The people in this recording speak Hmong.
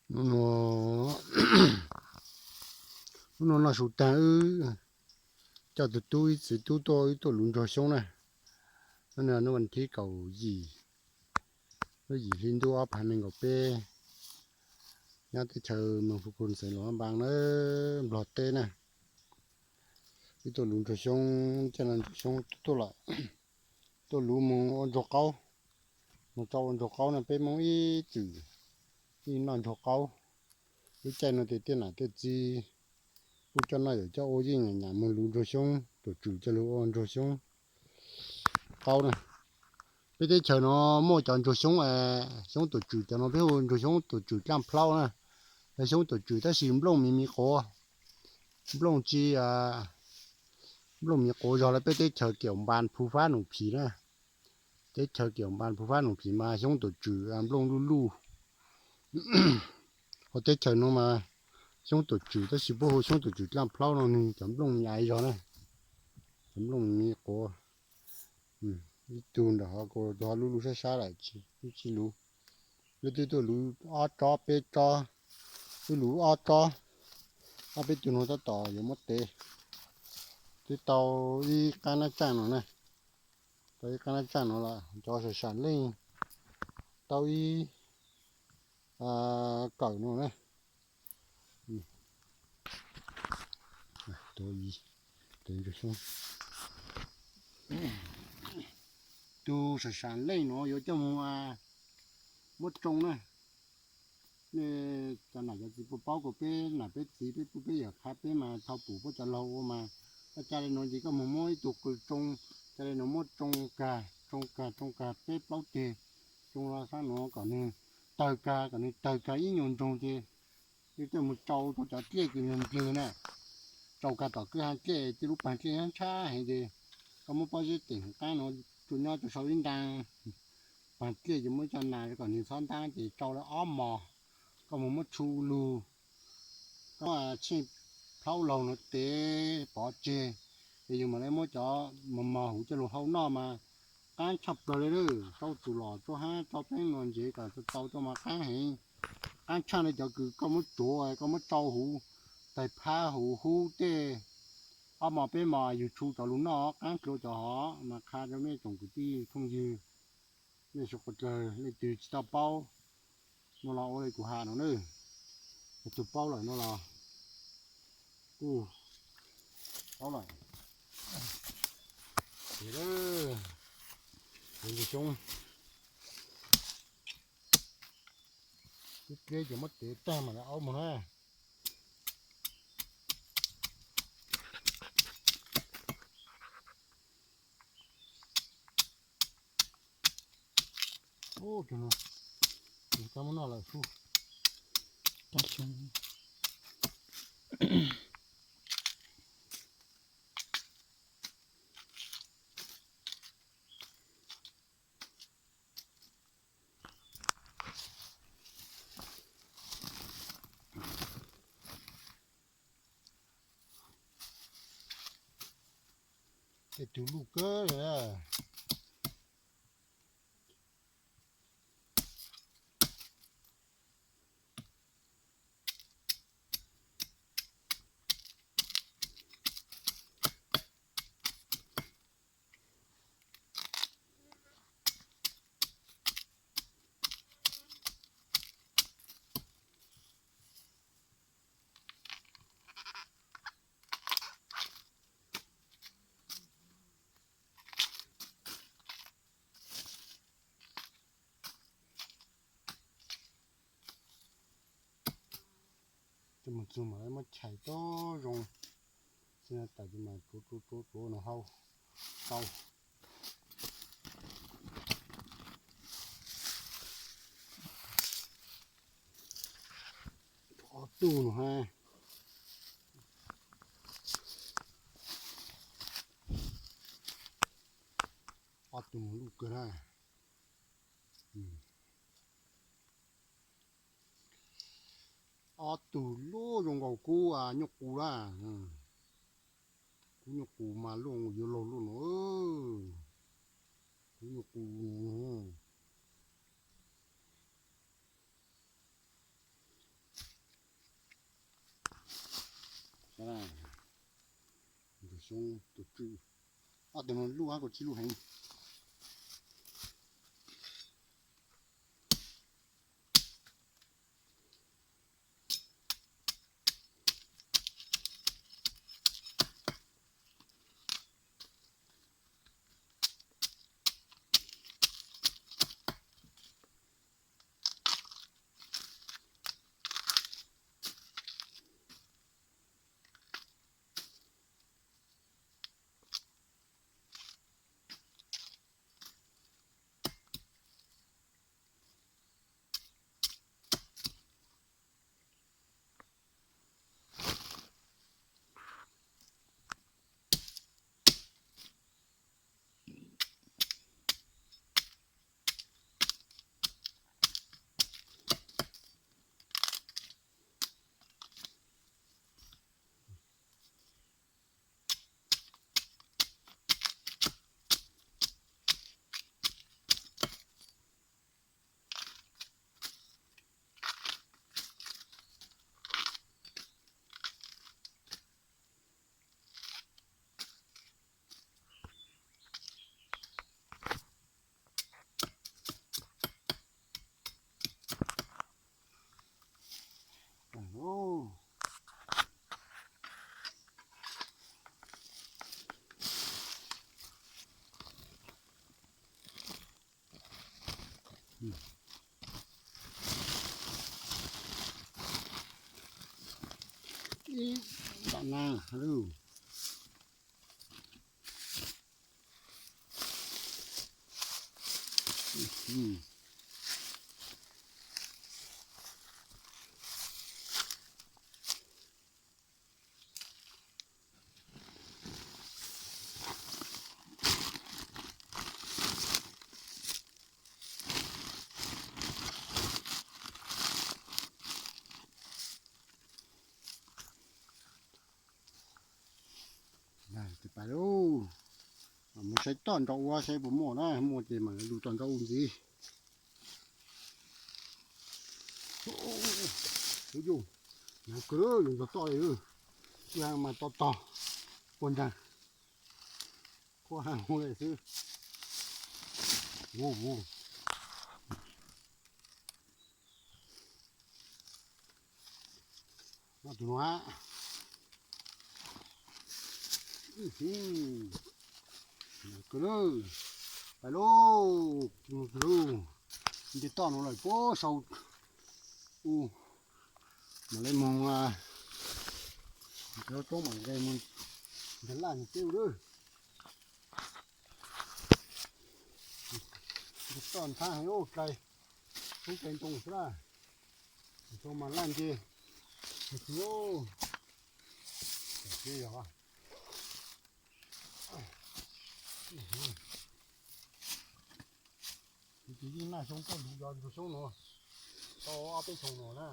Hnub no, hnub no noj su taag wb coj tug tub ib txiv tub tuaj, wb tuaj luv ntsuag xyoob na. Hnub no hnub vas thib kaum yim, lub yim hli ntuj ob phav nees nkaum peb, nyob teb chaws Moos Phu Kus xeev Luam Pha Npaas na, Nplog teb na. Wb tuaj luv ntsuag xyoob, caij no ntsuag xyoob tuaj lawm, tuaj luv moog ua ntsuag qaub, moog tso ua ntsuag qaub no. Peb Moob ib txwm ib noj ntsuag qaub, lub caij no tes tej nam tej txiv kuj coj noj yawm coj ua yeej nyam nyam moog luv ntsuag xyoob tuam tswm coj lug ua ntsuag xyoob qaub na. Peb teb chaws no muaj cov ntsuag xyoob, xyoob tuam tswm, cov no peb hu ntsuag xyoob tuam tswm dlaaj plhaub na, yog xyoob tuam tswm tab sis nplooj me me quav, nplooj tsi, nplooj me quav zog le. Peb teb chaws Kiaum Npas Phu Fab Num Phim na, teb chaws Kiaum Npas Phu Fab Num Phim mas xyoob tuam tswm nplooj luj luj. Hos teb chaws no mas xyoob tuam tswm tab sis puab hu xyoob tuam tswm dlaaj plhaub no, nwg cov nplooj me me zog na, cov nplooj me me quav. Ib tug nram hov, kuv tus hov luj luj sab sab lawm, wb tsi luv. Wb twb tuaj luv ob tsob peb tsob, wb luv ob tsob, ob peb tug no tab tom yuav muab tev, twb tau ib qaab nab tsaaj no na, tau ib qaab nab tsaaj no lawm, cov sam sam leej tau ib kawm no na. Tus sam sam leej no yuav coj moog muab tsoo na. Nej cov nam cov txiv puas paub, kuas peb nam peb txiv peb tub peb yawm qha peb mas thau pum puab cov laug ua mas, ca le nuav ces koj moog muab ib tug qws tsoo, ca le nuav muab tsoo kag tsoo kag tsoo kag peb plaub ceg, tsoo los sab nuav kom nwg tawg kag, kom nwg tawg kag ib nyuas ntsoog ces wb coj moog tsau rua cov dlej kws nwg ndlwg na. Tsau kag tom kwj ha dlej, tej lub paag dlej ntshab heev ces koj muab pob zeb teem qaab nuav rua nyob rua sau ib ntaag, paag dlej ces muab coj nas kom nwg txhob ntaab ces tsau le ob mos, koj moog muab tshu lug, koj tsheej plaub laug nuav tev pov tseg, ces yug mam le muab cov mos mos huv coj lug hau noj mas qaab tshaj plawg le. Rau txuj lom rau hab rau peeb nuav ntsev kom tau rua mas qaab heev. Qaab tshaj le cov kws koj muab tsuav koj muab tsau huv, taig phab huv hub tej ob mos peb mos yug tshu cov lug noj, qaab dlua cov hov mas qha rau mej tsoom kwv tij phooj ywg. Mej suav dlawg leej twg tsi tau paub no los ua le kuv has no na, leej twg paub lawm no los kuj paub lawm. Ces ntsuag xyoob, ib pliag ces muab tev taag mas le aub moog na. Ub, cov no, cov no muab noj lawm sub. Tej tug luj kawg li. Coj moog txug mam le muab chais tau zoo. Tsis tas ces mas tsuav tsuav tsuav tsuav no hau tau. Ob tug no ha. Ob tug luj kawg na. Ob tug luj zoo nkaus kub nyuj qus na. Kub nyuj qus mas luj yuav laug luj no. Kub nyuj qus no. Xyoo tus tswv, ob tug no luj, kuv tsis luj heev. Ib ntam na lug. Pais lauj, mus saib toj nrau ua saib puas muaj na, muaj ces mam lug toj nrau ua ntxiv. Yus, yus ntog toj li, ib mas toj tog ua ntsag, khuab hab ua li xwb. Noj tus nuav. Kawg na, pais lauj, mus lauj. Nce toj no lawm puag saud. U, mam li mus, cov roob mam li mus nrog laj nws teb lawm. Nce toj ntxhab heev ub, dlai, roob dlai ntoo xwb na. Tau mas laj nce, tus txiv, yog tus txiv yeej naj xyoo tuaj luv yog tus xyoob no, tau ob peb xyoo no na.